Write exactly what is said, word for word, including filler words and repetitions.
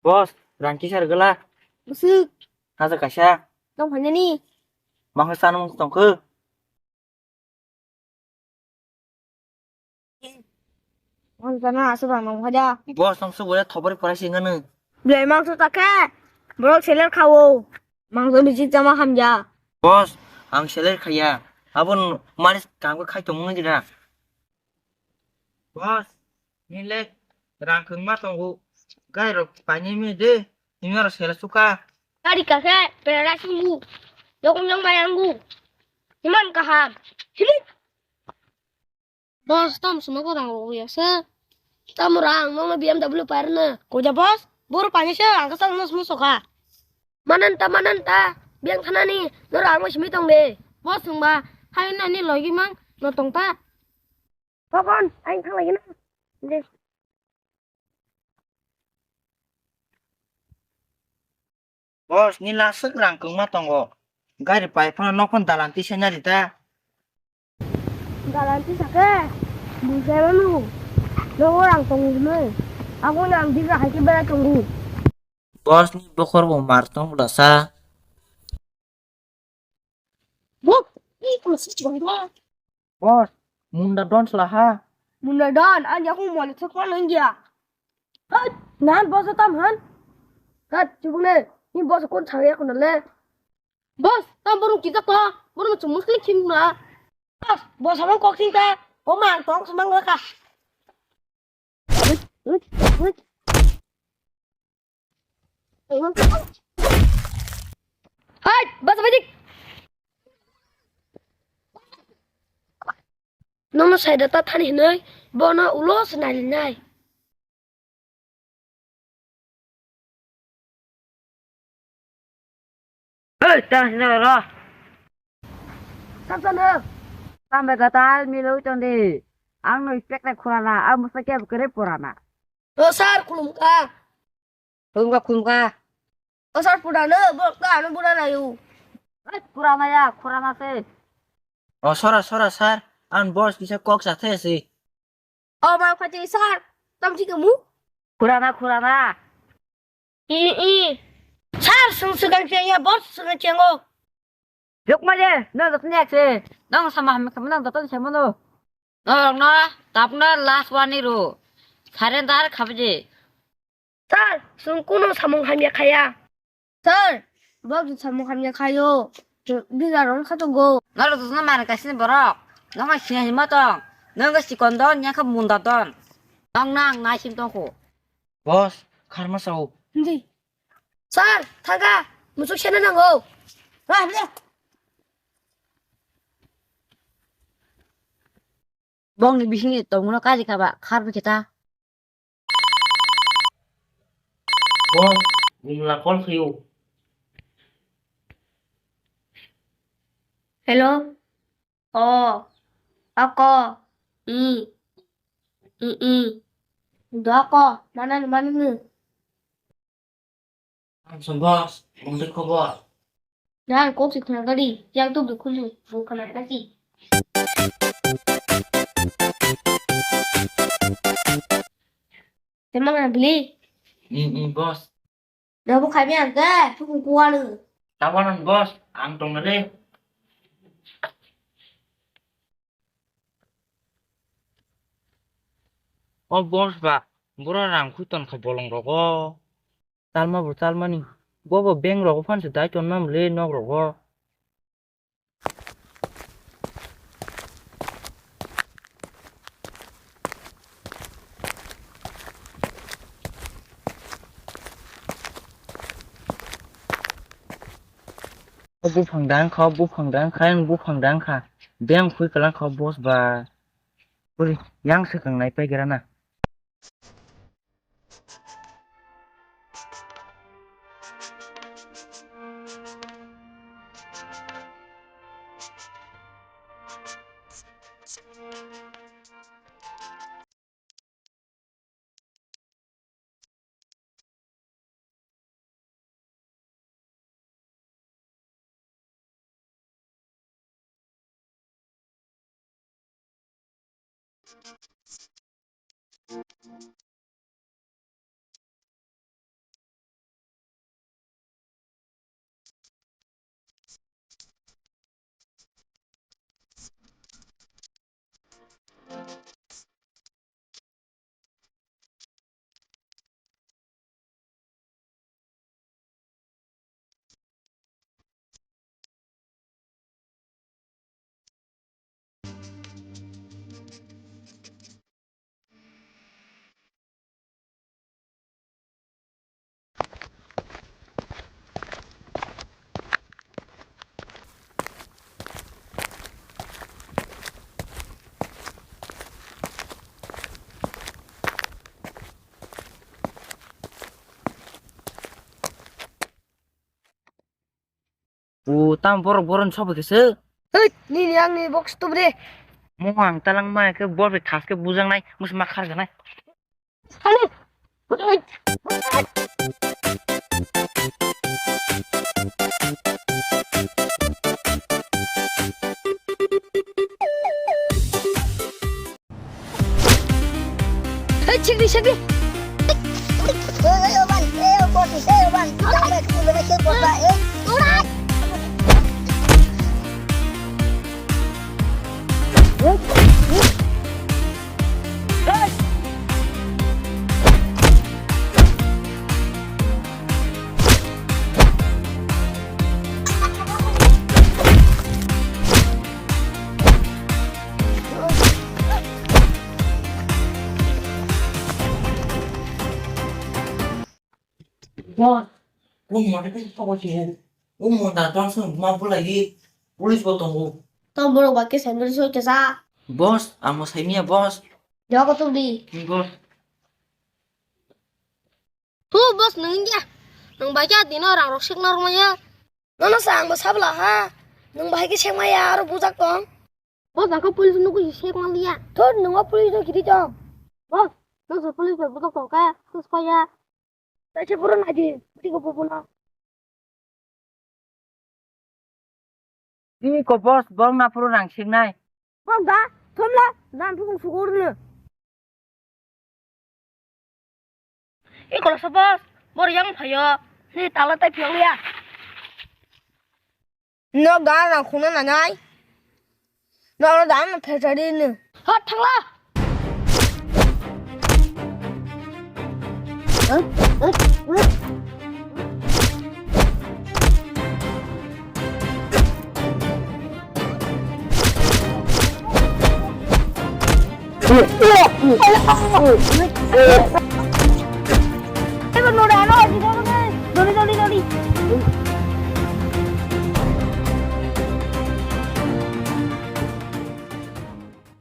Boss, rang kisa rwgwla. Bwswk. Haja kaisa. Tong phainani. Mangsa chana mung tongkhe. Mangsa chana aswk rang nang phaida. Boss, tong swk wale thobori porai singano. Belai mangsa chakhe. Borok seler khawo. Mangsa bijik chama hamya. Boss, ang seler khaya. Abon malis kamkhe khai tongmani gida. Boss, nile rang kwngma tongo. Gai rok painai mi de, nini oro sela suka. Gari kakhe pera sungu. Dokong jong bayangu. Himan kaham. Hilik. Boss, tam suno ko rang rok ya sa. Tam rang no B M W par na. Ko ja boss, bor pani sa ang ka sang no sumo soka. Mananta, mananta, biang thanani, no rang mo simi tong de. Boss, nungba, hai nani logi mang, no tong ta. Tokon, aing thang lagi na. De. Boss, ni laswk rang kwngma tongo. Gari pai phano nok phano dalan tisa nari ta. Dalan tisa khe, bujai manu. Nogo rang tongo hwnwi. Abo nang digra hai khe berai tongo. Boss ni bokhor bo mar tong bwlasa. Bok, ni kono switch bang dwa. Boss, munda don sla ha. Munda don, ani aku mole thok pa nang ya. Hai, nan boss tam han. Kat, chubune, ni boss kon thang ya kono le. Boss, tam borum kita ko, borum chumuk klik kim na. Boss, boss amang kok sing ta, o mang tong semang ka. Hai, bas bajik. Nono saida ta thani hinoi, bono ulo se nai nai. Oi, tang sini ro. Sab sana. Sampai gatal milu tondi. Ang no ispek na khurana, ang musa kya bukere purana. O sir, khulumkha. Khulumkha, khulumkha. O sir, purana, bo ka ano purana yu. Oi, purana ya, khurana se. O sora, sora, sir. Ang boss kisa kok sa the si. O ma phachi sir, tam chi kamu? Khurana, khurana. I, i. Sir, sung sugang cheng ya, boss sugang cheng o. Yok ma je, no dot nek se. Nang sama ham kam nang dot se mano. Norok no tapno last warning ro. Surrender khabaji. Sir, sung kuno samung hamya khaya. Sir, bob samung hamya khayo. Biga ron khato go. Norok dusna mara kasini borok. Nonga siya hima tong. Nonga sikon don, nyaka munda don. Nong nang nai sim tong ko. Boss, kharma sao. Hindi. Sir, thaga. Musuk sena nango. Ah, bla. Bongni bisingni tongmano kari kaba, kharbi kita. Bo, mula call khayo. Hello? O, ako, i, i, i. Do ako, mana, mana ni? Ang song boss, mungkin khobor. Yang kok si khna gari, yang tu bikul ni, bu khna gari. Temang na bili? Ni, ni, boss. Dah bu kami angke, tu kukuan. Tawanan, boss, ang tong na le. O boss ba, bura rang khui ton kha bolong rogo. Talma bo talmani. Bo bo beng rogo phan se dai ton mam le nok rogo. O buphang dang kha, o buphang dang kha, ang buphang dang kha. Beng khui kalang kha, boss ba. Uri, yang swkang nai pai gira na. Tamo borok boron sobo khe se. Hei, nini ang ni box tubri. Mo ang talang ma ke bor be khas ke bujang nai, mus ma khar ganai. Halo. Hei, chikri, chikri. Boss, kum mane ke thok si. Kum mo da tong sung ma bulai. Police bo tongo. Tong borok ba ke sandal so kesa. Boss, amo saimia boss. Jaga tu di. Boss. Thu boss nung ya. Nung ba kya dino rang rok sek nor maya. Nono sa ang bo sabla ha. Nung ba ke sek maya aro bujak tong. Boss, ang khe police nugwi se sek manliya. Thod, nung o police no kiri tong. Boss, nung se police bai bujak tong khe, sus paya. Taise pura nadi, bwtwi ko bubuno. Iko boss, bong na pura rang singnai. Bong da, thomla, dan phukung sukur no. Iko lo sa boss, bor yang phayo, ni tala tai phiyok ya. No gan rang khuna nanai. No no dan no phechari no. Ha, thangla. Eba no dan no, doli doli doli.